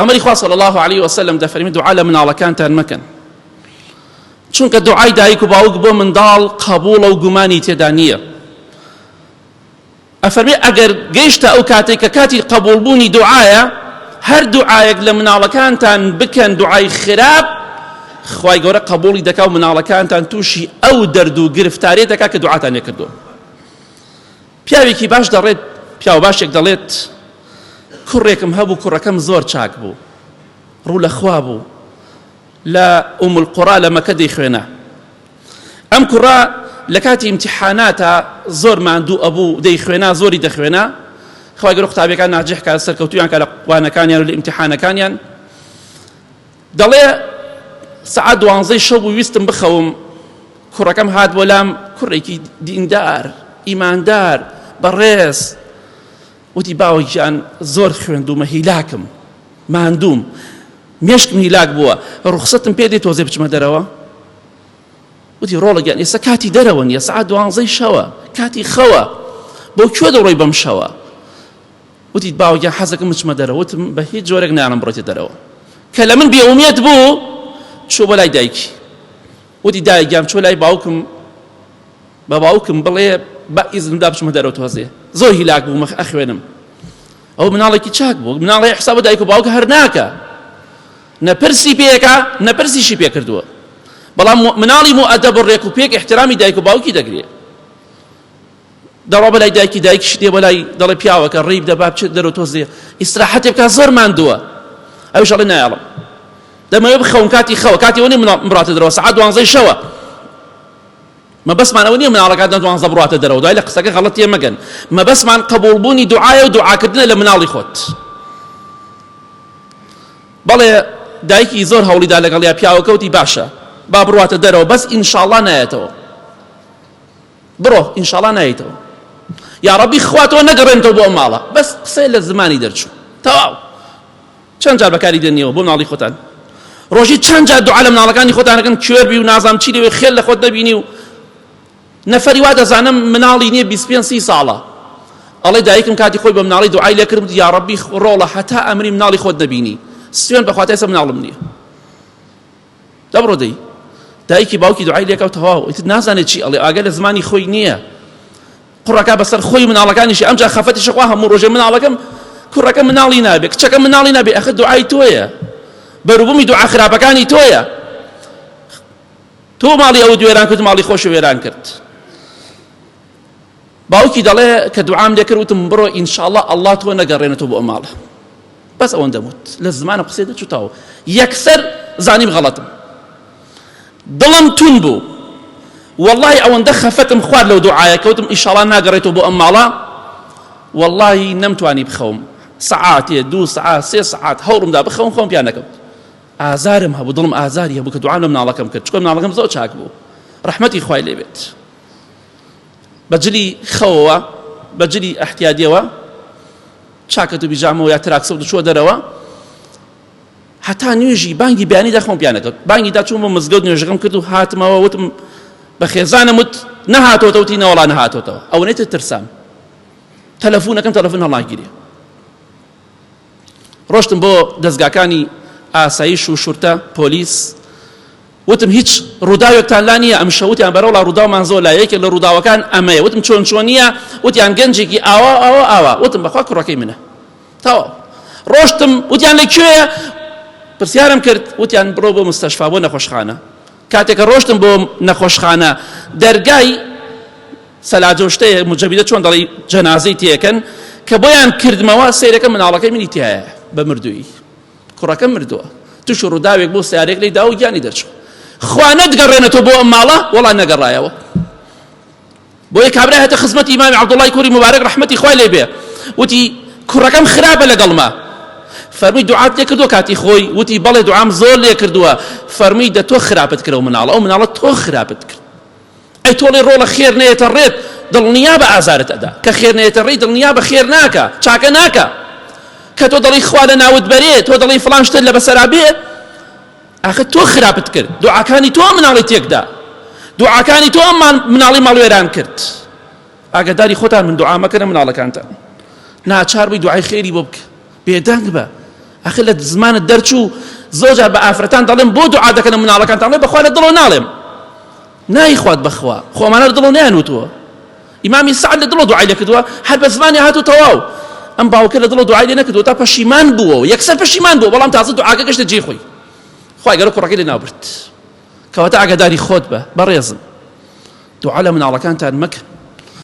پێغەمبەری خوا صلی الله علیه وسلم دەفەرمی دوعا لە مناڵەکانتان مەکەن، چونکە دوعای دایک و باوک بۆ منداڵ قبوڵە و گومانی تێدا نییە. ئەفەرمی ئەگەر گەیشتە ئەو کاتێک کە کاتی قبوڵبوونی دوعایە، هەر دوعایەک لە مناڵەکانتان بکەن دوعای خراپ، خوای گەورە قبوڵی دەکا و مناڵەکانتان تووشی ئەو دەرد و گرفتاریە دەکا کە دوعاتان لێکردووە. پیاوێکی باش دەڵێت، پیاو باشێک دەڵێت، کوڕێکم هەبوو، کوڕەکەم زۆر چاک بوو، ڕوو لە خوا بوو، لە ئوم القرا لە مەکە دەیخوێنا. ئەم کوڕە لە کاتی ئیمتیحاناتا زۆر ماندوو ئەبوو، دەیخوێنا، زۆری دەخوێنا. خوای گەورە قوتابیەکان ناجح کا، سەرکەوتوویان کا لە وانەکانیان و لە ئیمتیحانەکانیان. دەڵێ سەعات دوانزەی شەو بوو ویستم بخەوم، کوڕەکەم هات بۆ لام، کوڕێکی دیندار، ئیماندار، بەڕێز، وتی باوە گیان زۆر خوێندوومە هیلاکم، ماندووم، مێشکم هیلاک بووە، ڕوخسەتم پێ دەی تۆزێ بچمە دەرەوە؟ وتی ڕۆڵە گیان ئێستا کاتی دەرەوە نییە، سەعات دوانزەی شەوە، کاتی خەوە، بۆ کوێ دەڕۆی بەم شەوە؟ وتی باوە گیان حەزەکەم بچمە دەرەوە. وتم بە هیچ جۆرێک نایەڵم بڕۆیتە دەرەوە. کە لە من بێئومێد بوو چوو بۆ لای دایکی، وتی دایک گیان چۆ لای باوکم، بە باوکم بڵێ بە ئیزنم دا بچمە دەرەوە تۆزێ، زۆر هیلاک بووم ئەخوێنم. ئەو مناڵێکی چاک بوو، مناڵی حساب بە دایک و باوک هەر ناکە، نە پرسی پێکا نە پرسیشی پێکردووە، بەڵام مناڵی مؤدەب و ڕێک و پێک احترامی دایک و باوکی دەگرێ. دەڕوا بە لای دایکی، دایکیشی دێ بۆ لای، دەڵێ پیاوەکە ڕێی بدە با بچێت دەرەوە تۆزێ ئیسراحەتێ بکات، زۆر ماندووە. ئەویش ئەڵێ نایەڵم، دەمەوێ بخەوم، کاتی خەوە، کاتی ئەوە نییە مناڵ بڕاتە دەرەوە سەعات دوانزەی شەوە. مەبەستمان ئەوە نییە مناڵەکان دە دوانزە بڕاتە دەرەوە، دوای لە قسەکە غەڵەت تێ مەگەن. مەبەستمان قبوڵبوونی دوعایە و دوعاکردنە لە مناڵی خۆت. بەڵێ دایکی زۆر هەوڵیدا لەگەڵیا، پیاوەکە وتی باشە با بڕواتە دەرەوە، بەس ئینشاڵڵا نایەتەوە. بڕۆ ئینشاڵا نایەیتەوە یاڕەبی خوا تۆ نەگەڕێنتەوە بۆ ئەم ماڵە. بەس قسەی لە زمانی دەرچوو تەواو. چەند جار بەکاری دێنیەوە بۆ مناڵی خۆتان؟ ڕۆژی چەند جار دوعا لە مناڵەکانی خۆتانەکەن کوێر بی و نازام چی لەوێ خێر لە خۆت نەبینی و نەفەری وا دەزانم مناڵی نییە 25 سی ساڵە، ئەڵێ دایکم کاتی خۆی بە مناڵی دوعای لێکردم یا ڕەبی ڕۆڵە هەتا ئەمری مناڵی خۆت نەبینی، سوێن بەخوا تا ئێستا مناڵم نییە. دەبڕۆ دەی دایکی باوکی دوعای لێکا و تەواو، ئیتر نازانێت چی ئەڵێ، ئاگای لە زمانی خۆی نییە، قوڕەکە بەسەر خۆی مناڵەکانیشی. ئەمجا خەفەتی شەخوا هەموو ڕۆژێ مناڵەکەم کوڕەکە مناڵی نابێ، کچەکە مناڵی نابێ. ئەخە دوعای تۆیە، بەروبوومی دوعا خراپەکانی تۆیە. تۆ ماڵی ئەو وێران کرد، ماڵی خۆش وێران کرد. باوکی دەڵێ کە دوعام لێ کرد وتم بڕۆ ئینشاءاللە ئەڵڵا تۆ نەگەڕێنێتەوە بۆ ئەم ماڵە. بەس ئەوەندەم وت، لە زمانم قسەی دەچوو تاوە یەکسەر زانیم غەڵەتم، دڵم تون بوو واللهی ئەوەندە خەفەتم خوارد لەو دوعایە کەوتم ئینشاءاللە ناگەڕێتەوە بۆ ئەم ماڵە. واللهی نەمتوانی بخەوم، سەعاتێ دوو سەعات سێ سەعات هەوڵمدا بخەوم، خۆم پیا نەکەوت. ئازارم هەبوو، دڵم ئازاری هەبوو کە دوعام لە مناڵەکەم کرد، چونکە مناڵەکەم زۆر چاک بوو، ڕەحمەتی خوای لێ بێت. بە جلی خەوەوە، بە جلی ئەحتیادیەوە، چاکەت و بیجامەوە یا تراکسەوە دەچووە دەرەوە، هەتا نوێژی بانگی بەیانی دا خۆم پیا نەکەوت. بانگی دا چووم بۆ مزگەوت، نوێژەکەم کرد و هاتمەوە. وتم بە خێزانم، وت نەهاتۆتەوە؟ وتی نەوەڵا نەهاتۆتەوە. ئەوەنەی تر ترسام، تەلەفۆنەکەم تەلەفۆن هەڵناگیرێ. ڕۆشتم بۆ دەزگاکانی ئاسایش و شورتە پۆلیس، وتم هیچ ڕووداوێکتان لا نییە ئەمشەو؟ وتیان بەرەوڵا ڕووداومان زۆر لایە، یەکێک لە ڕووداوەکان ئەمەیە. وتم چۆن چۆنییە؟ وتیان گەنجێکی ئاوا ئاوا ئاوا. وتم بەخوا کوڕەکەی منە. تەواو ڕۆشتم. وتیان لە کوێیە؟ پرسیارم کرد، وتیان بڕۆ بۆ مستەشفا، بۆ نەخۆشخانە. کاتێک کە ڕۆشتم بۆ نەخۆشخانە، دەرگای سەلاجە و شتەیە مجەبیدە چۆن دەڵێی جەنازەی تێکەن، کە بۆیان کردمەوە سەیرەکە مناڵەکەی منی تایە بە مردوویی. کوڕەکەم مردووە، تووشی ڕووداوێک بوو، سیارەیەک لێی دا و گیانی دەرچوو. خوا نەتگەڕێنێتەوە بۆ ئەم ماڵە، وەڵا نەگەڕایەوە. بۆیە کابرای هاتە خزمەتی ئیمامی عەبدوڵڵای کوڕی موبارەک ڕەحمەتی خوای لێ بێ، وتی کوڕەکەم خراپە لەگەڵما. فەرمووی دوعات لێ کردووە کاتی خۆی؟ وتی بەڵێ دوعام زۆر لێ کردووە. فەرمووی دە تۆ خراپت کرد ئەو مناڵە، ئەو مناڵە تۆ خراپت کرد. ئەی تۆڵی ڕۆڵە خێر نەیەتە ڕێت دڵنیا بە ئازارت ئەدا، کە خێر نەیەتە ڕێی دڵنیا بە خێر ناکا، چاکە ناکا. کە تۆ دەڵێی خوا لە ناوت بەرێ، تۆ دەڵێی فڵان شتت لە بەسەرا بێ، ئاخر تۆ خراپت کرد، دوعاکانی تۆ مناڵی تێکدا، دوعاکانی تۆ مناڵی ماڵوێران کرد. ئاگاداری خۆتان من دوعا مەکەنە مناڵەکانتان، ناچار بووی دوعای خێری بۆ بکە، بێدەنگ بە. ئەخر لە زمانت دەرچوو. زۆر جار بە ئافرەتان دەڵێم بۆ دوعا دەکەنە مناڵەکانتان، ئەڵێ بەخوا لە دڵەوە ناڵێم. نایخوات بەخوا، خۆ ئەمانە لە دڵەوە نەیان وتووە. ئیمامی سەعد لە دڵەوە دوعای لێکردووە، هەر بە زمانی هات و تەواو. ئەم باوکە لە دڵەوە دوعای لێ نەکردووە تا پەشیمان بووەوە، یەکسەر پەشیمان بووە، بەڵام تازە دوعاکە گەشتە جێی خۆی. خوای گەورە کوڕەکەی لێ ناوبرد. کەواتە ئاگاداری خۆت بە بەڕێزم، دوعا لە مناڵەکانتان مەکەن.